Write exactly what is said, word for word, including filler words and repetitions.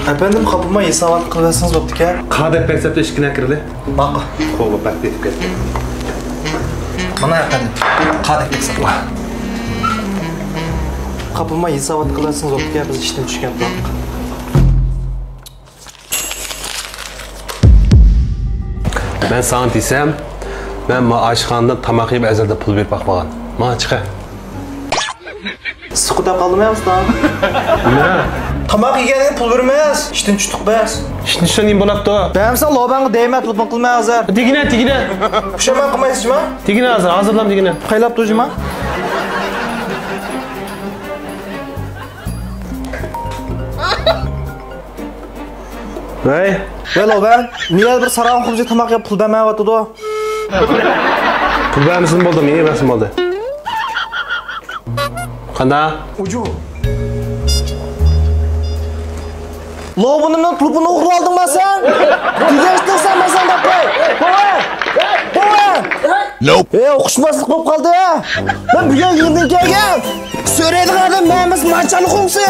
ئەپەندىم، قاپلىماي ھېسابات قىلىۋەتسىڭىز بوپتىكەن. قا دەپ بەرسەپتۇ ئىككىنى كىرىلى. ماقۇل. خوب، بەك يېتىپ كەتتى. مانا ئەپەندىم، قا دەپ بەرسەم. قاپلىماي ھېسابات قىلىۋەتسىڭىز بوپتىكەن، بىز ئىشتىن چۈشكەن تۇردۇق. مەن ساڭا دېسەم، مەن ما ئاشخانىدا تاماق يەپ ئەزەلدە پۇل بېرىپ باقمىغان. ماڭا چىقە. ئىسسىق دەپ قالدىم يا ئۇستا. نېمە؟ تاماق يېگەنگە پۇل بېرىمىز. ئىشتىن چۈشتۇق بىز. ئىشتىن چۈشسە نېمە بولاپتۇ؟ بەرمىسەڭ لوبەڭگە دەيمەن، تېلېفون قىلما ھازىر. دېگىنە، دېگىنە. پۇشايمان قىلمايسىزمۇ؟ دېگىنە ھازىر، ھازىرلام دېگىنە. قايلاپ تۇرجىما؟ ۋەي. ۋەي لوبەڭ، نىيە بىر ساراڭ خۇمسى تاماق يەپ پۇل بەرمەيۋاتىدۇ. پۇل بەرمىسىمۇ بولدى، مېنى بەرسىمۇ بولدى. قانداق؟ ئۇجۇ. لوبۇنۇمنىڭ تۇلپىنى ئوغرىلاپ ئالدىڭما سەن؟ دېگەن ئىشتىن سەن مەن سەن دەپ قوي. قوي! قوي! ئەي، ئۇقۇشماسلىق بولۇپ قالدى. مەن بۈگۈن يېڭىدىن كەلگەن. سۆرەيدىغان ئادەم مەن ئەمەس، ماچان خۇمسى.